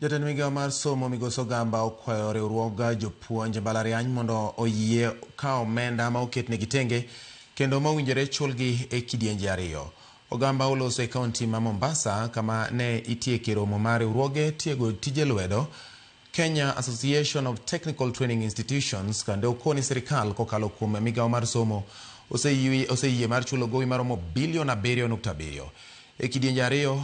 Jatend migao mar somo Migosi Ogamba okwayo riwruog jopuonj mbalariany mondo oyie kawo omenda ma oketnegi tenge kendo ma owinjore chulgi e kidienje ariyo. Ogamba oloso e kaunti ma Mombasa kama ne itieke romo mar riwruoge tiego tije lwedo Kenya Association of Technical Training Institutions kendo okoni sirikal kokalo kuom migao mar somo oseyie mar chulo gowi maromo bilion 7.7 e kidienje ariyo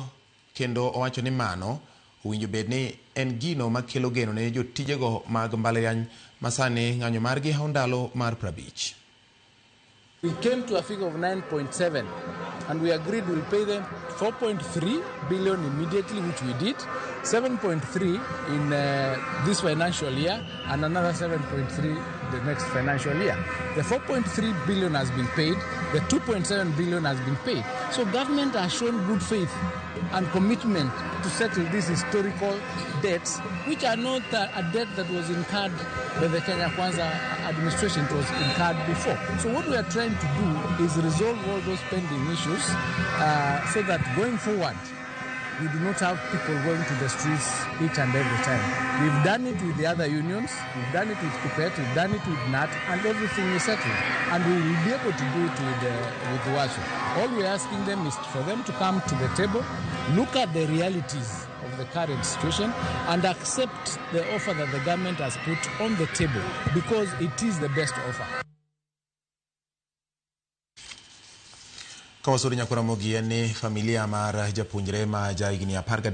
kendo owacho ni mano owinjo bed ni en gino makelo geno ne jotijego mag mbalariany masani ng'anyo margi hawo ndalo mar 50. We came to a figure of 9.7 and we agreed we'll pay them 4.3 billion immediately, which we did, 7.3 in this financial year and another 7.3 the next financial year. The 4.3 billion has been paid, the 2.7 billion has been paid. So government has shown good faith and commitment to settle these historical debts, which are not a debt that was incurred by the Kenya Kwanza administration, it was incurred before. So what we are trying to do is resolve all those pending issues so that going forward, we do not have people going to the streets each and every time. We've done it with the other unions, we've done it with Kuppet, we've done it with KNUT, and everything is settled. And we will be able to do it with UASU. All we're asking them is for them to come to the table, look at the realities of the current situation, and accept the offer that the government has put on the table, because it is the best offer. Kawasuri nyakwara mogi en ni familia mar japuonjre ma ja higni 13